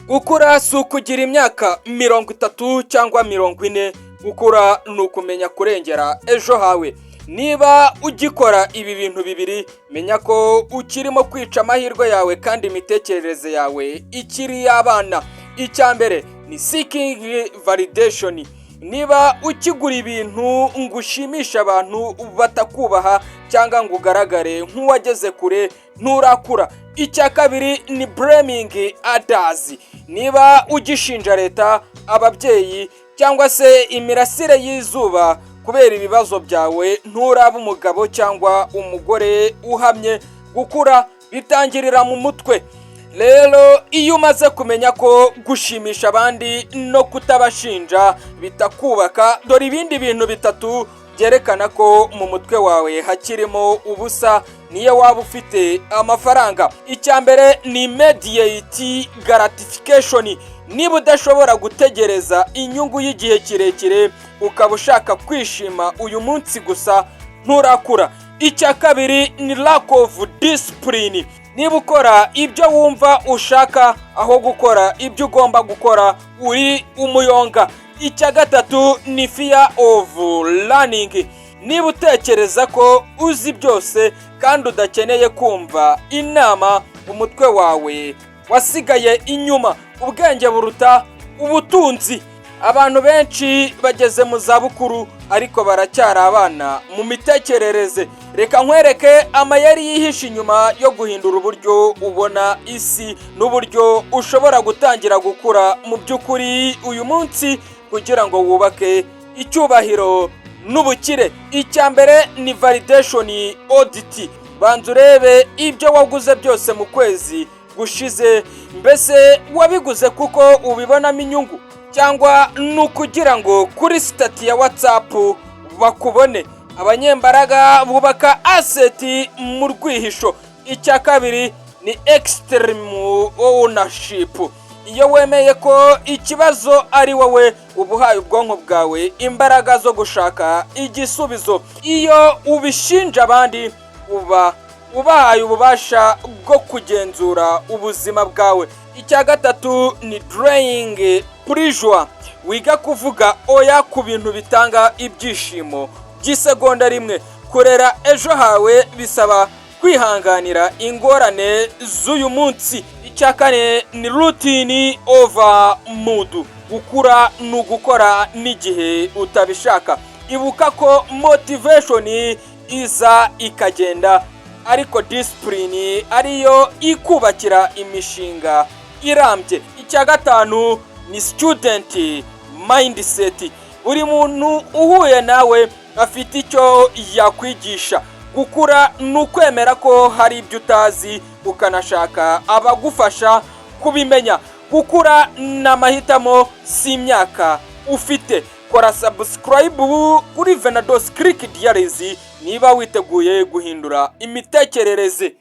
Gukura si ukugira imyaka 30 cyangwa 40. Gukura ni ukumenya kurengera ejo hawe. Niba ugikora ibi bintu bibiri, menya ko ukirimo kwica amahirwe yawe kandi imitekerereze yawe ikiri iy'abana. Icya mbere ni seeking validation. Niba ukigura ibintu ngo ushimishe abantu batakubaha cyangwa ngo ugaragare nk'uwageze kure, nturakura. Icya kabiri ni blaming others. Niba ugishinja leta, ababyeyi cyangwa se imirasire y'izuba kubera ibibazo byawe, nturaba umugabo cyangwa umugore uhamye. Gukura bitangirira mu mutwe. Rero iyo umaze kumenya ko gushimisha abandi no kutabashinja bitakubaka, dore ibindi bintu bitatu byerekana ko mu mutwe wawe hakirimo ubusa niyo waba ufite amafaranga. Icya mbere ni immediate gratification. Niba udashobora gutegereza inyungu y'igihe kirekire, ukaba ushaka kwishima uyu munsi gusa, nturakura. Icya kabiri ni lack of discipline. Niba ukora ibyo wumva ushaka aho gukora ibyo ugomba gukora, uri umuyonga. Icya gatatu ni fear of learning. Niba utekereza ko uzi byose kandi udakeneye kumva inama, umutwe wawe wasigaye inyuma. Ubwenge buruta ubutunzi. Abantu benshi bageze mu zabukuru ariko baracyari abana mu mitekerereze. Reka nkwereke amayeri yihishe inyuma yo guhindura uburyo ubona isi n'uburyo ushobora gutangira gukura mu by'ukuri uyu munsi kugira ngo wubake icyubahiro n'ubukire. Icya mbere ni validation audit. Banza urebe ibyo waguze byose mu kwezi gushize. Mbese wabiguze kuko ubibonamo inyungu, cyangwa ni ukugira ngo kuri status ya WhatsApp bakubone? Abanyembaraga bubaka asset mu rwihisho. Icya kabiri ni extreme ownership. Iyo wemeye ko ikibazo ari wowe, uba uhaye ubwonko bwawe imbaraga zo gushaka igisubizo. Iyo ubishinja abandi, uba ubahaye ububasha bwo kugenzura ubuzima bwawe. Icya gatatu ni delaying pleasure. Wiga kuvuga oya ku bintu bitanga ibyishimo by'isegonda rimwe. Kurera ejo hawe bisaba kwihanganira ingorane z'uyu munsi. Icya kane ni routine over mood. Gukura ni ugukora n'igihe utabishaka. Ibuka ko motivation iza ikagenda, ariko discipline ariyo ikubakira imishinga irambye. Icya gatanu ni student mindset. Buri muntu uhuye nawe afite icyo yakwigisha. Gukura ni ukwemera ko hari ibyo utazi, ukanashaka abagufasha kubimenya. Gukura ni amahitamo, si imyaka ufite. Kora subscribe kuri Venados Click Diaries niba witeguye guhindura imitekerereze.